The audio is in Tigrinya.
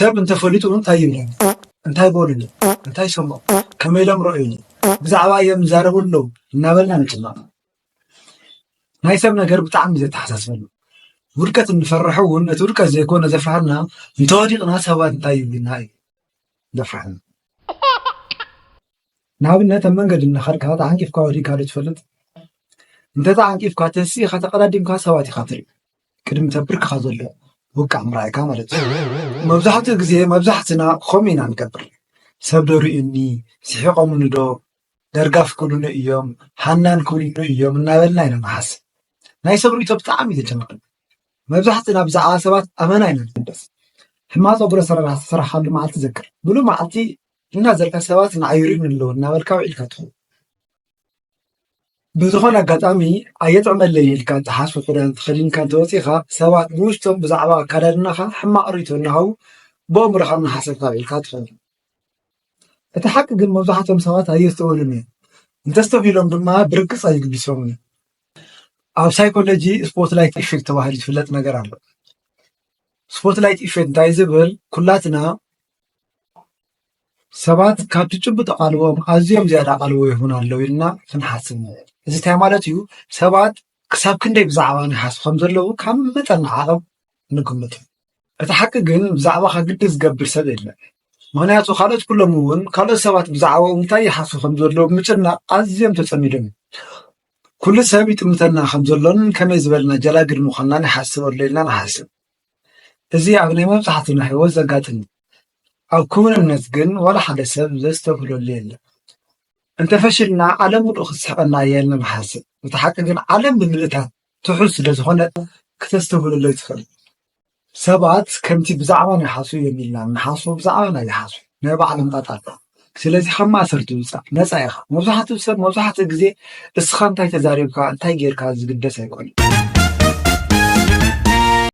ሰብ እንተፈሊጡ እንታይ ይብለኒ፣ እንታይ በሉኒ፣ እንታይ ሰምዑ፣ ከመይ ኢሎም ረእዩኒ፣ ብዛዕባ እዮም ዝዛረቡ ኣለዉ እናበልና ንጭነቕ። ናይ ሰብ ነገር ብጣዕሚ እዩ ዘተሓሳስበና። ውድቀት እንፈርሕ እውን ነቲ ውድቀት ዘይኮነ ዘፍርሐና፣ እንተወዲቕና ሰባት እንታይ ይብሉና እዩ ዘፍርሐና። ንኣብነት ኣብ መንገዲ እናኸድካ ተዓንቂፍካ ወዲቕካ ዶ ትፈልጥ? እንተ ተዓንቂፍካ ተሲእኻ ተቐዳዲምካ ሰባት ኢኻ ትርኢ። ቅድሚ ተብርክኻ ዘሎ ውቃዕ ምርኣይካ ማለት እዩ። መብዛሕትኡ ግዜ መብዛሕትና ከምኡ ኢና ንገብር። ሰብ ዶ ርእዩኒ፣ ስሒቖምኒ ዶ፣ ደርጋፍ ክብሉኒ እዮም፣ ሃናን ክብሉኒ እዮም እናበልና ኢና ንሓስብ። ናይ ሰብ ርእይቶ ብጣዕሚ እዩ ዘጨንቐኒ። መብዛሕትና ብዛዕባ ሰባት ኣመና ኢና ንግደስ። ሕማቕ ጸጉሪ ኣሰራርሓ ዝተሰርሓሉ መዓልቲ ዘክር። ብሉ መዓልቲ እናዘርካ ሰባት ንዓይ ይርእዩኒ ኣለዉ እናበልካ ውዒልካ ትኸውን። ብዝኾነ ኣጋጣሚ ኣየጥዕመለይ ኢልካ እትሓስቦ ክዳን ተኸዲንካ እንተወፂኻ ሰባት ብውሽጦም ብዛዕባ ኣካዳድናኻ ሕማቕ ርእይቶ እናሃቡ ብኣእምሮኻ እናሓሰብካ ውዒልካ ትኸውን። እቲ ሓቂ ግን መብዛሕትኦም ሰባት ኣየስተውዕሉን እዮም። እንተስተብሂሎም ድማ ብርግጽ ኣይግድሶምን እዩ። ኣብ ሳይኮሎጂ ስፖትላይት ኢፌክት ተባሂሉ ዝፍለጥ ነገር ኣሎ። ስፖትላይት ኢፌክት እንታይ ዝብል ኩላትና ሰባት ካብቲ ጭቡጥ ኣቓልቦኦም ኣዝዮም ዝያዳ ኣቓልቦ ይህቡና ኣለዉ ኢልና ክንሓስብ ንኽእል። እዚ እንታይ ማለት እዩ? ሰባት ክሳብ ክንደይ ብዛዕባና ይሓስቡ ከም ዘለዉ ካብ መጠን ንዓቐብ ንግምት። እቲ ሓቂ ግን ብዛዕባኻ ግዲ ዝገብር ሰብ የለን። ምኽንያቱ ካልኦት ኩሎም እውን ካልኦት ሰባት ብዛዕባኡ እንታይ ይሓስቡ ከም ዘለዉ ብምጭናቕ ኣዝዮም ተጸሚዶም እዮም። ኩሉ ሰብ ይጥምተና ከም ዘሎን ከመይ ዝበልና ጀላግድ ምዃንናን ይሓስበሉ ኢልና ንሓስብ። እዚ ኣብ ናይ መብዛሕትና ህይወት ዘጋጥም እዩ። ኣብ ክውንነት ግን ዋላ ሓደ ሰብ ዘስተብህለሉ የለን። እንተፈሽልና ዓለም ምሉእ ክትስሕቐና እያ ኢልና ንሓስብ። እቲ ሓቂ ግን ዓለም ብምልእታ ትሑዝ ስለ ዝኾነት ክተስተብህለሉ ኣይትኽእል። ሰባት ከምቲ ብዛዕባና ይሓስቡ እዮም ኢልና ንሓስቦ ብዛዕባና ይሓስቡ። ናይ ባዕሎም ጣጣ ኣለዎም። ስለዚ ካብ ማእሰርቲ ውፃእ፣ ነፃ ኢኻ። መብዛሕትኡ ሰብ መብዛሕትኡ ግዜ እስኻ እንታይ ተዛሪብካ እንታይ ጌርካ ዝግደስ ኣይኮነን።